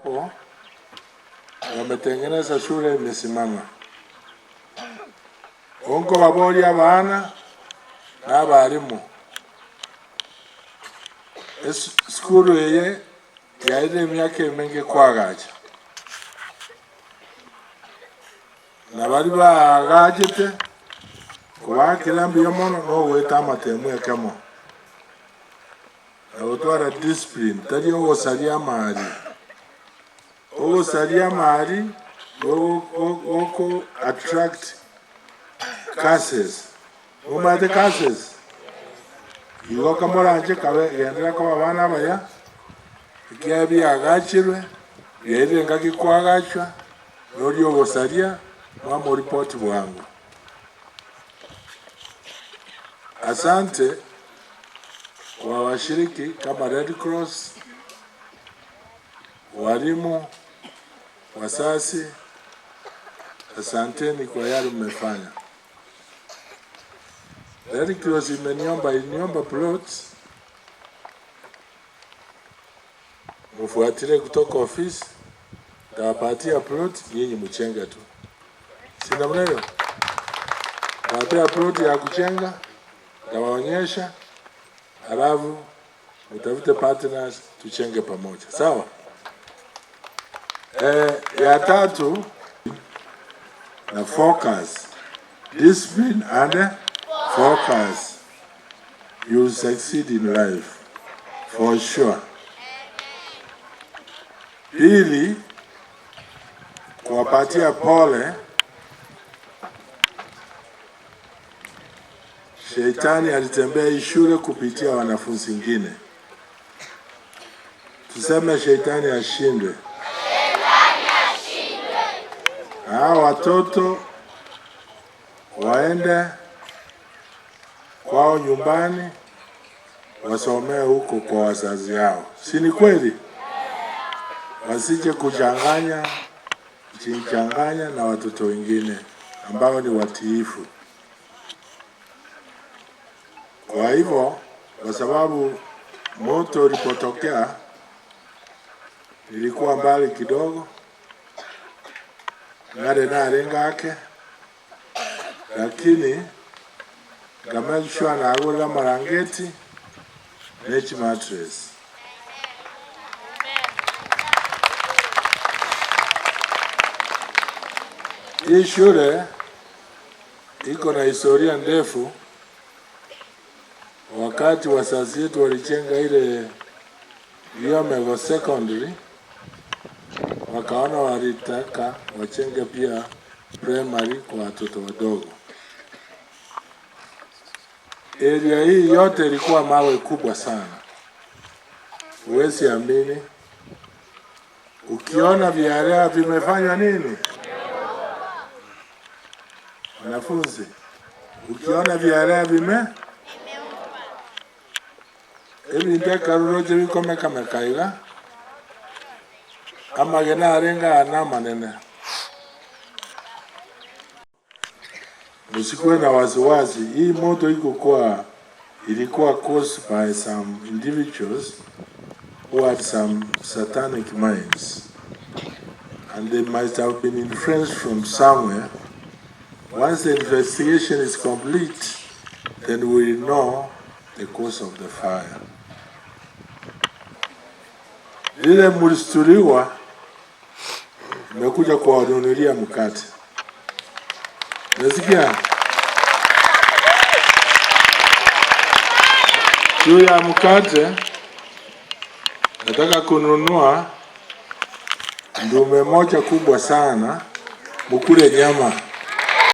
Hapo wametengeneza shule imesimama. Onko baboli abana n'abarimu. Skulu eye yaire emyaka emenge kwagacha. Na bari baagachete kubakira mbuya mono nogweta amatemu ekemo. Na gotwara discipline tari ogosaria amari. Ogosaria amari goko attract curses. Omanyete curses? Igo kamoranche kabe gendera koba abana abaya, ekiagera biagachirwe, biairire engaki kwagachwa, noria ogosaria, mwamoripoti bwango. Asante kwa washiriki kama Red Cross, walimu, wasasi, asanteni kwa yale mmefanya. Red Cross iliniomba plots, mfuatilie kutoka ofisi, tawapatia plot, nyinyi mchenge tu. Si namna hiyo? Tawapatia plot ya kuchenga, tawaonyesha, halafu mtafute partners tuchenge pamoja. Sawa? Ya tatu na focus. Discipline and focus. You will succeed in life for sure. Pili, kuwapatia pole. Shetani alitembea hii shule kupitia wanafunzi wengine. Tuseme shetani ashindwe. Hawa watoto waende kwao nyumbani wasomee huko kwa wazazi yao. Si ni kweli? Wasije kujichanganya na watoto wengine ambao ni watiifu. Kwa hivyo, kwa sababu moto ulipotokea nilikuwa mbali kidogo, ngare narengake, lakini ngamake sure nagurira marangeti nechi mattress. Hii shule iko na historia ndefu. Wakati wazazi wetu walijenga ile Riomego Secondary, wakaona walitaka wachenge pia primary kwa watoto wadogo. Area hii yote ilikuwa mawe kubwa sana, huwezi amini. Ukiona vyarea vimefanywa nini, wanafunzi, ukiona vyarea vime ebinto ekaruroche bikomekameka iga amagena arenga ana manene. Msikuwe na wasiwasi, hii moto ilikuwa caused by some individuals who had some satanic minds, and they might have been influenced from somewhere. Once the investigation is complete, then we will know the cause of the fire. Lile mlistuliwa, nimekuja kuwanunulia mkate. Nasikia? Juu ya mkate nataka kununua ndume moja kubwa sana, mukule nyama.